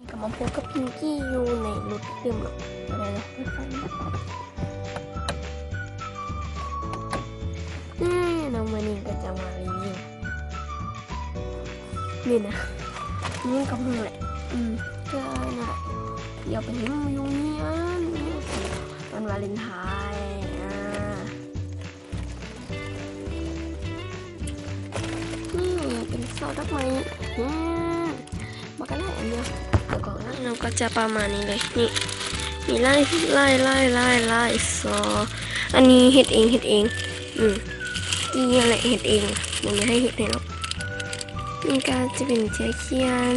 ກໍມາພົບກັບພິງກີ້ຢູ່ໃນລົດຕື່ມເນາະ. ນີ້ເນາະ ມື້ນີ້ກໍຈະມາຣີວິວ ນີ້ນະ ນີ້ກໍເພິ່ງແຫຼະ ອືມ ກໍນະ ດຽວໄປເຮັດຢູ່ໂຮງຮຽນ ວັນວາເລັນທາຍ ອາ ນີ້ເປັນຊ່ອດອກໄມ້ ອືມ ບັກຫຼາຍອັນດຽວ ດຽວກ່ອນນະ ແລ້ວກໍຈະປະມານນີ້ເລີຍ ນີ້ ມີຫຼາຍ ຫຼາຍ ຫຼາຍ ຫຼາຍ ຫຼາຍ ຊໍ ອັນນີ້ເຮັດເອງ ເຮັດເອງ ອືມ ນີ້ແຫຼະເຮັດເອງ ບໍ່ມີໃຜເຮັດໃຫ້ເນາະ. ນີ້ກໍຈະເປັນເສື້ອຂຽນ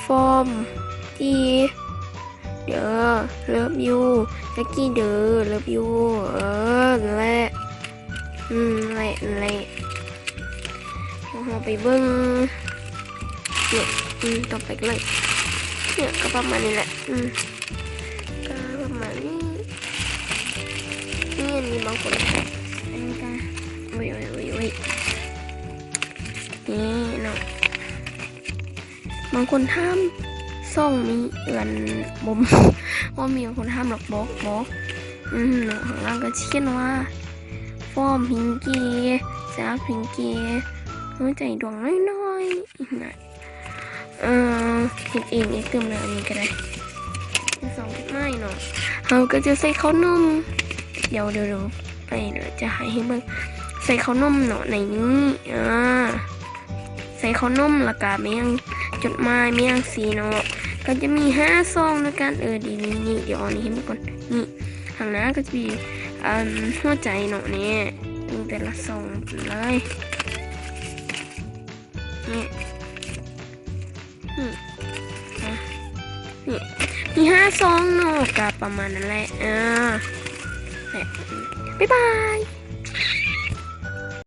ຟອມ ຈີ ເດີ ເລີບຢູ ຈັກກີເດີ ເລີບຢູ ເອີ ນັ້ນແຫຼະ ອືມ ນັ້ນແຫຼະ ນັ້ນແຫຼະ ເຮົາໄປເບິ່ງ ເນາະ ອືມ ຕໍ່ໄປກັນເລີຍ ເນາະ ກໍປະມານນີ້ແຫຼະ ອືມ ກໍປະມານນີ້ ນີ້ ອັນນີ້ບາງຄົນ ອັນນີ້ກໍ ໂອ້ຍ ໂອ້ຍ ໂອ້ຍ ໂອ້ຍ ນີ້ເນາະ ບາງຄົນຖາມ ຊ່ອງນີ້ ເອີ ບໍ່ ບໍ່ມີຄົນຖາມດອກ ບອກ ບອກ ອືມ ເນາະ ຂ້າງລ່າງກໍຈະຂຽນວ່າ ຟອມພິງກີ້ ຈາກພິງກີ້ ຫົວໃຈດວງນ້ອຍໆ ນະ ເອີ ເຮັດເອງອີກຕື່ມນະ ອັນນີ້ກໍໄດ້ ເປັນສອງຈຸດໝາຍເນາະ ເຮົາກໍຈະໃສ່ເຂົ້າໜົມ ດຽວ ດຽວ ດຽວ ໄປ ດຽວຈະໃຫ້ເບິ່ງ ໃສ່ເຂົ້າໜົມເນາະ ໃນນີ້ ອາ ໃສ່ເຂົ້າໜົມ ແລ້ວກະແມ່ນຫຍັງ ຈົດໝາຍ ແມ່ນຫຍັງຊີ້ເນາະ ກໍຈະມີຫ້າຊ່ອງດ້ວຍກັນ ເອີ ດີ ນີ້ ນີ້ ດຽວເອົານີ້ໃຫ້ເບິ່ງກ່ອນ ນີ້ ຂ້າງໜ້າກໍຈະມີ ອັນ ຫົວໃຈເນາະ ນີ້ ມີແຕ່ລະຊ່ອງເລີຍ ນີ້ ນີ້ ອາ ນີ້ ມີຫ້າຊ່ອງເນາະ ກະປະມານນັ້ນແຫຼະ ເອີ ແຫຼະ ບາຍບາຍ.